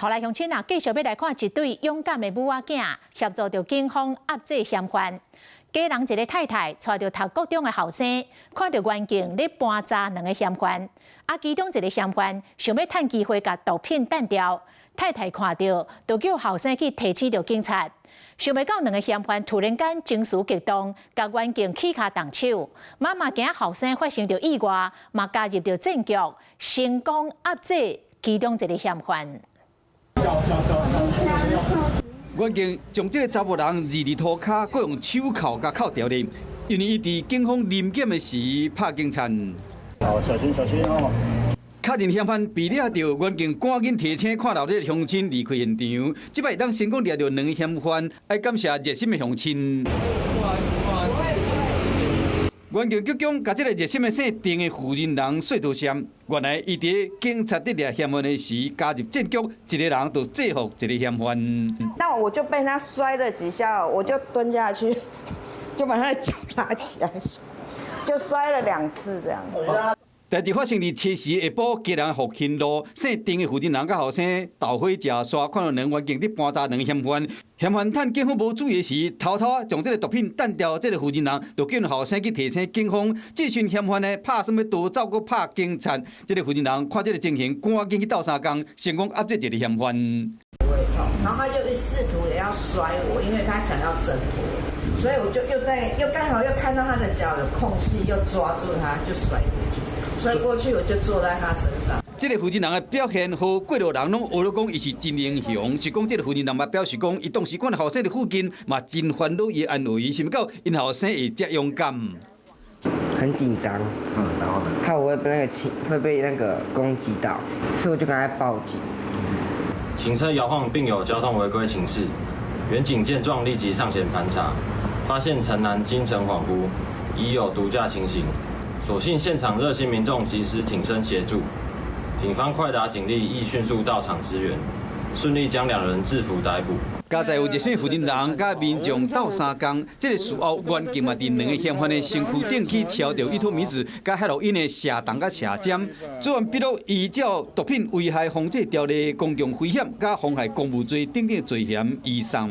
好來，鄉親啊，繼續欲來看一對勇敢的母仔囝，協助著警方壓制嫌犯。家人一个太太帶著讀國中的後生，看著員警咧盤查兩个嫌犯，啊，其中一个嫌犯想欲趁機會共毒品擲掉，太太看著，就叫後生去提醒著警察。想袂到兩个嫌犯突然間情緒激動，共員警起跤動手。媽媽驚後生發生著意外，嘛加入著戰局，成功壓制其中一个嫌犯。員警將這个查某人蹂佇塗跤，閣用手銬共銬牢咧。因為伊佇警方臨檢的時拍警察。好，小心小心哦！確認嫌犯被掠著，員警趕緊提醒看鬧熱的鄉親離開現場。這擺當成功掠著兩个嫌犯，愛感謝熱心的鄉親。員警局長共這个熱心的姓鄭的婦人人說多謝。原來伊佇警察佇掠嫌犯的時加入戰局，一个人就制服一个嫌犯。那我就被他摔了幾下，我就蹲下去，就把他的腳拉起來，就摔了兩次這樣。代誌發生佇七時下晡，基隆復興路，姓鄭的婦人人佮後生鬥伙食紲，看到兩員警佇盤查兩个嫌犯，嫌犯趁警方無注意的時，偷偷仔將這个毒品擲掉，這个婦人人就叫後生去提醒警方。這時嫌犯呢，拍算欲逃走，閣拍警察。這个婦人人看這个情形，趕緊去鬥相共，成功壓制一个嫌犯。然後他就試圖也要摔我，因為他想要掙脫，所以我就又在又剛好又看到他的腳有空隙，又抓住他就摔過去。摔過去我就坐在他身上。這个婦人人的表現，予過路人攏學咧講，伊是真英雄。是講這个婦人人嘛表示講，伊當時看到後生佇附近嘛真煩惱伊的安危，想袂到𪜶後生會遮勇敢。很緊張，然後呢？怕我會被那個會被那個攻擊到，所以我就趕快報警。行車搖晃並有交通違規情事，員警見狀立即上前盤查，發現陳男精神恍惚，疑有毒駕情形。所幸現場熱心民眾及時挺身協助，警方快達警力亦迅速到場支援，順利將兩人制服逮捕。佳哉有熱心婦人人佮民眾鬥相共，這个事後員警嘛佇兩个嫌犯的身軀頂去抄著依托咪酯、佮海洛因的射筒佮射針，做案筆錄依照毒品危害防制條例、公共危險佮妨害公務罪等等罪嫌移送。